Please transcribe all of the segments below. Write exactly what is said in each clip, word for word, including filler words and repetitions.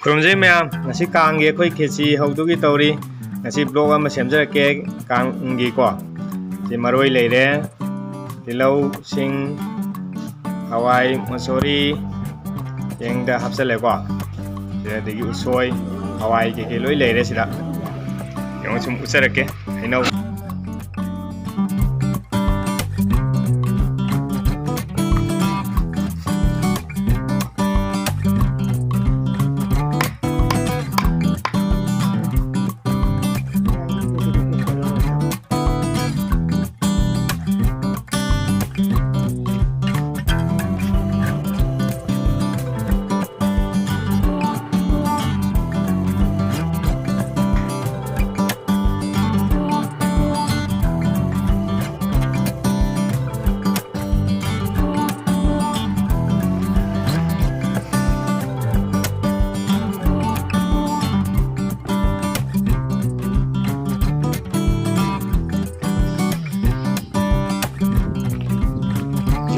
ꯈꯨꯔꯨꯝꯖꯩ ꯃꯌꯥꯝ, ꯉꯁꯤ ꯀꯥꯡꯒꯤ ꯑꯩꯈꯣꯏ ꯈꯦꯆꯤ ꯍꯧꯗꯨꯒꯤ ꯇꯧꯔꯤ꯫ ꯉꯁꯤ vlog ꯑꯃ ꯁꯦꯝꯖꯔꯛꯀꯦ ꯀꯥꯡꯒꯤꯀꯣ꯫ ꯁꯤ ꯃꯔꯣꯏ ꯂꯩꯔꯦ, ꯇꯤꯜꯍꯧ, ꯁꯤꯡ, ꯍꯋꯥꯏ ꯃꯁꯣꯔꯤ, ꯆꯦꯡꯗ ꯍꯥꯞꯆꯜꯂꯦꯀꯣ꯫ ꯁꯤꯗ ꯑꯗꯒꯤ ꯎꯁꯣꯏ, ꯍꯋꯥꯏ ꯀꯩꯀꯩ ꯂꯣꯏ ꯂꯩꯔꯦ ꯁꯤꯗ꯫ ꯌꯦꯡꯉꯣ ꯁꯨꯝ ꯎꯠꯆꯔꯛꯀꯦ꯫ ꯍꯩꯅꯧ꯫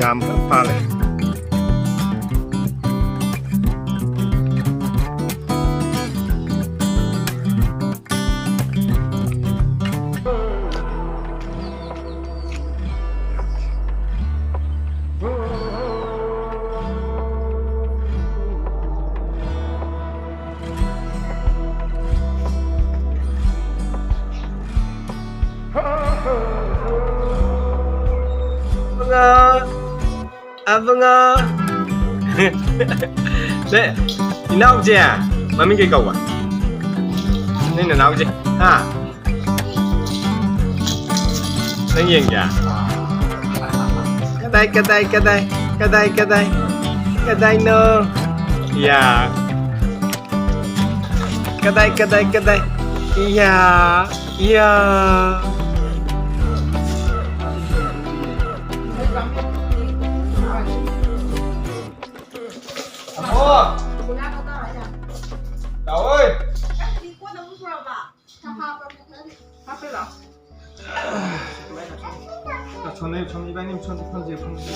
ꯌꯥꯝ ꯀꯟꯅ ꯄꯥꯜꯂꯦ꯫ ꯑꯕꯨꯡꯉꯣ, ꯑꯕꯨꯡꯉꯣ꯫ ꯅꯦ, ꯏꯅꯥꯎꯁꯦ, ꯃꯃꯤꯡ ꯀꯩ ꯀꯧꯕ? ꯅꯪ ꯅꯅꯥꯎꯁꯦ, ꯍꯥ? ꯅꯪ ꯌꯦꯡꯒꯦ? ꯀꯗꯥꯏ, ꯀꯗꯥꯏ, ꯀꯗꯥꯏ, ꯀꯗꯥꯏ, ꯀꯗꯥꯏ, ꯀꯗꯥꯏꯅꯣ? ꯌꯥ꯫ ꯀꯗꯥꯏ, ꯀꯗꯥꯏ, ꯀꯗꯥꯏ? ꯏꯌꯥ, ꯏꯌꯥ꯫ ꯇꯥꯃꯣ! ꯂꯥꯛꯑꯣꯏ! ꯁꯣꯝꯗ, ꯁꯣꯝꯗ ꯏꯕꯥꯅꯤ ꯁꯣꯝꯗ ꯐꯝꯁꯦ, ꯐꯝꯁꯦ꯫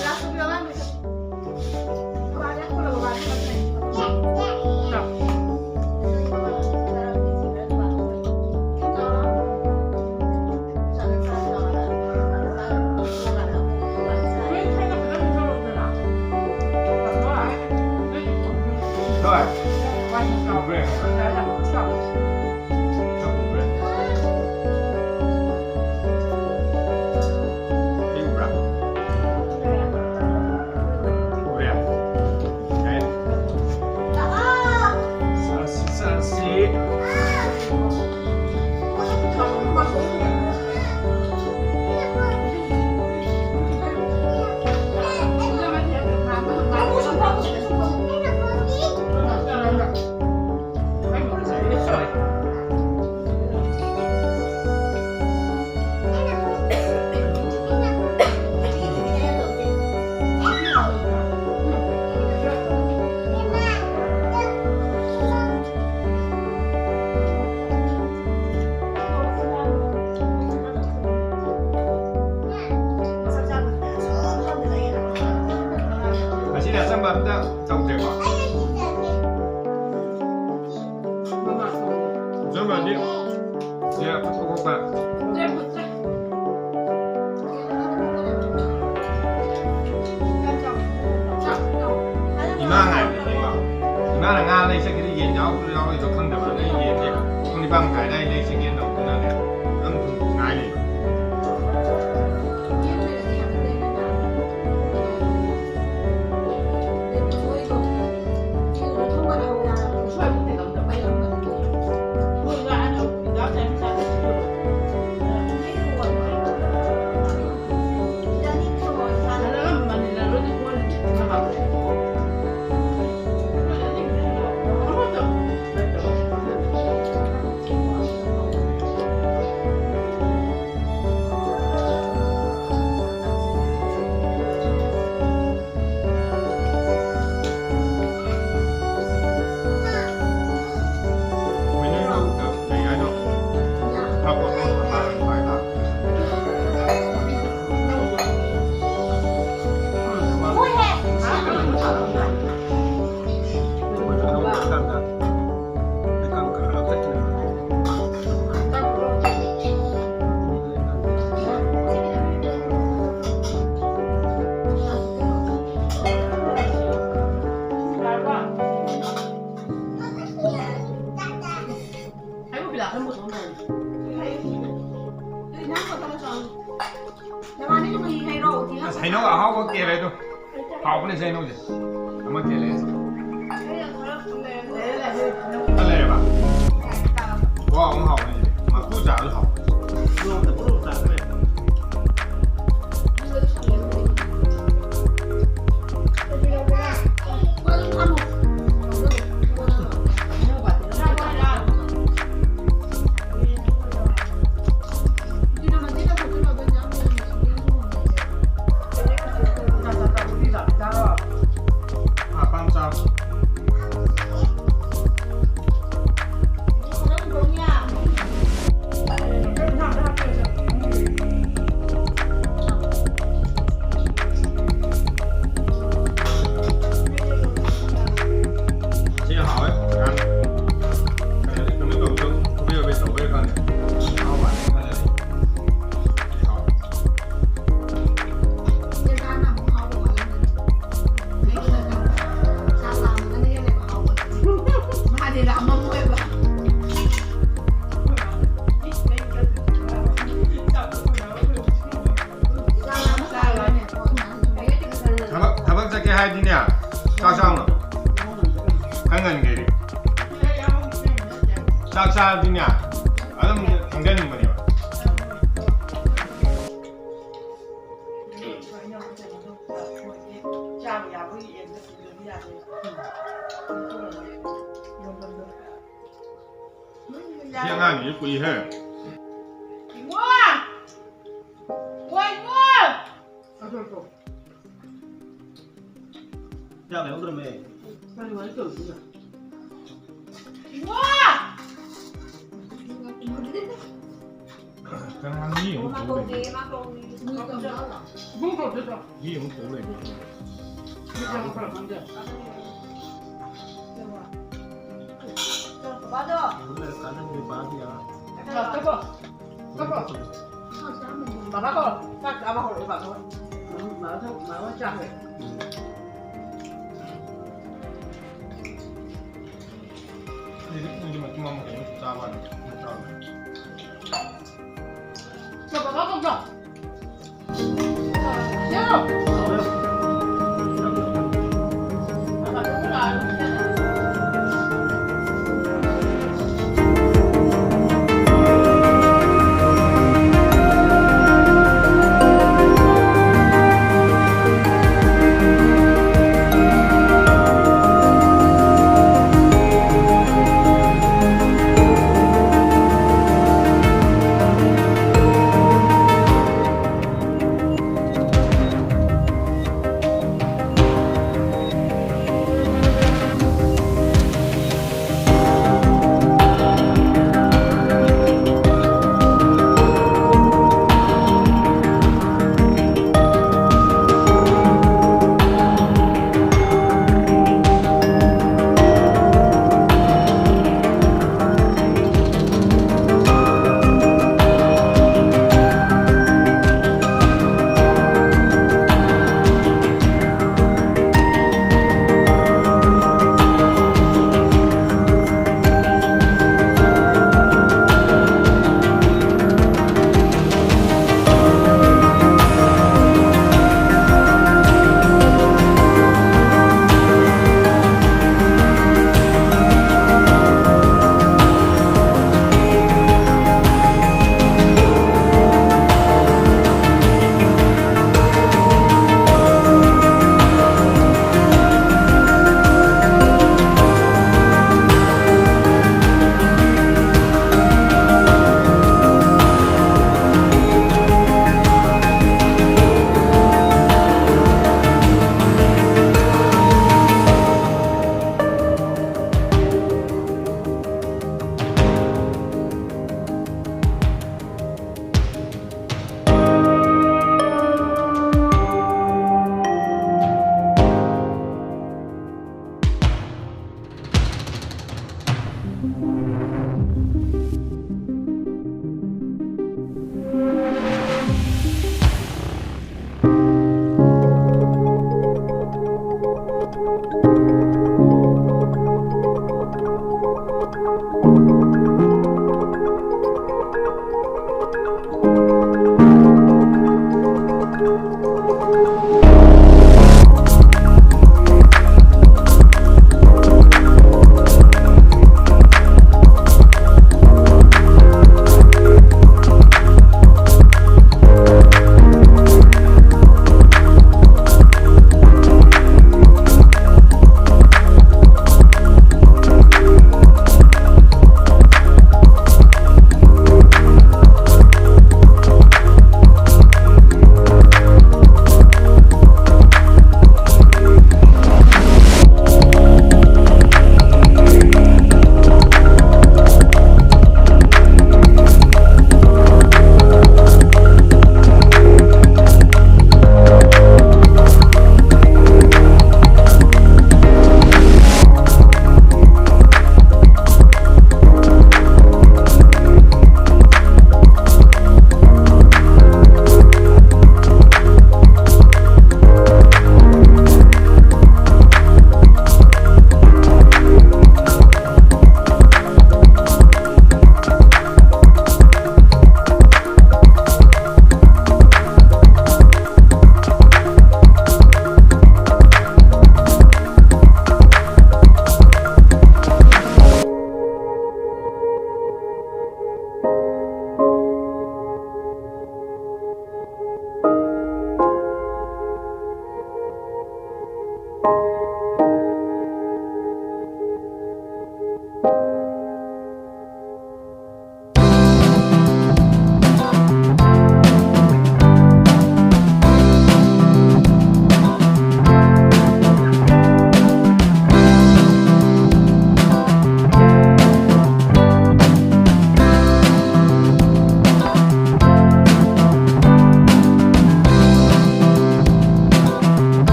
ꯂꯥꯛꯑꯣ꯫ ꯎꯕ꯭ꯔꯥ? ꯆꯥꯛ ꯎꯕ꯭ꯔꯥ? ꯑꯩ ꯎꯕ꯭ꯔꯥ? ꯎꯔꯦ? ꯌꯥꯏ꯫ ꯆꯥꯁꯤ, ꯆꯥꯁꯤ꯫ ꯉꯁꯤꯗꯤ ꯑꯆꯝꯕ ꯑꯝꯇ ꯇꯧꯗ꯭ꯔꯦꯀꯣ? ꯑꯆꯝꯕꯗꯤ ꯁꯦ ꯄꯨꯊꯣꯛꯈ꯭ꯔꯣ꯫ ꯏꯃꯥ ꯉꯥꯏꯕꯗꯅꯦꯀꯣ꯫ ꯏꯃꯥꯅ ꯉꯥ ꯂꯩ ꯆꯠꯈꯤꯗ ꯌꯦꯟ ꯌꯥꯎꯕ꯭ꯔꯥ ꯌꯥꯎꯔꯣꯏꯗ꯭ꯔꯣ ꯈꯪꯗꯕ꯫ ꯑꯗꯩ ꯌꯦꯟꯁꯦ ꯄꯨꯡ ꯅꯤꯄꯥꯟ ꯃꯈꯥꯏ ꯑꯗꯥꯏ ꯂꯩ ꯆꯠꯀꯦꯅ ꯇꯧꯗꯅꯅꯦ꯫ ꯑꯗꯨꯝ ꯉꯥꯏ ꯂꯩꯕ꯫ ꯑꯁ, ꯍꯩꯅꯧ ꯑꯍꯥꯎꯕ ꯀꯦꯜꯂꯦ ꯑꯗꯣ꯫ ꯍꯥꯎꯕꯅꯦ ꯁꯤ ꯍꯩꯅꯧꯁꯦ꯫ ꯑꯃ ꯀꯦꯜꯂꯦ꯫ ꯈꯔ ꯂꯩꯔꯦꯕ꯫ ꯋꯥ ꯑꯃ ꯍꯥꯎꯕꯅꯦ ꯁꯤꯗꯤ꯫ ꯃꯀꯨ ꯆꯥꯔꯁꯨ ꯍꯥꯎꯕꯅꯦ꯫ ꯁꯤ ꯍꯥꯎꯋꯦ꯫ ꯀꯩꯅꯣ ꯇꯧꯕꯗꯣ, ꯍꯣꯕꯦ ꯍꯣꯕꯦ ꯇꯧꯕꯩꯔ ꯈꯪꯗꯦ꯫ ꯍꯥꯎ ꯃꯥꯜꯂꯦ ꯈꯜꯂꯦ꯫ ꯍꯥꯎ꯫ ꯊꯕꯛ, ꯊꯕꯛ ꯆꯠꯀꯦ ꯍꯥꯏꯔꯗꯤꯅꯦ, ꯆꯥꯛ ꯆꯥꯎꯅ꯫ ꯈꯔ ꯉꯟꯒꯦꯗꯤ꯫ ꯆꯥꯛ ꯆꯥꯔꯗꯤꯅꯦ, ꯑꯗꯨꯝ ꯊꯪꯖꯅꯤꯡꯕꯅꯦꯕ꯫ ꯁꯤ ꯑꯉꯥꯡꯁꯤꯁꯨ ꯀꯨꯏꯍꯦ꯫ ꯏꯕꯨꯡꯉꯣ! ꯑꯣ, ꯏꯕꯨꯡꯉꯣ! ꯆꯥꯛ ꯂꯩꯍꯧꯗ꯭ꯔꯃꯦ꯫ ꯀꯔꯤ ꯋꯥꯔꯤ ꯇꯧꯔꯤꯁꯤꯅ? ꯏꯕꯨꯡꯉꯣ! ꯀꯅꯥꯅꯣ ꯃꯤ ꯑꯃꯨꯛ ꯀꯧ ꯂꯩ? ꯏꯕꯨꯡ ꯀꯧꯗꯣꯏꯗꯣ꯫ ꯃꯤ ꯑꯃꯨꯛ ꯀꯧ ꯂꯩ꯫ ꯃꯤ ꯀꯌꯥꯝ ꯐꯔꯛ ꯈꯪꯗꯦ꯫ ꯕꯕꯥꯗꯣ꯫ ꯀꯥꯟꯅꯗꯦ, ꯄꯥꯗꯦ, ꯌꯥꯔꯣꯏ꯫ ꯆꯠꯈꯣ꯫ ꯆꯠꯈꯣ꯫ ꯕꯕꯥ ꯀꯧꯔꯣ꯫ ꯆꯥꯛ ꯆꯥꯕ ꯍꯧꯔꯛꯑꯦ, ꯕꯕꯥ꯫ ꯃꯥ ꯆꯥꯈ꯭ꯔꯦ꯫ ꯑꯩꯗꯤ ꯃꯇꯨꯝ ꯑꯃ ꯀꯩꯅꯣ ꯆꯥꯕ ꯋꯥꯅꯤ꯫ ꯆꯥꯕ꯫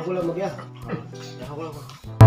ꯍꯧꯒꯠꯂꯝꯃꯒꯦ꯫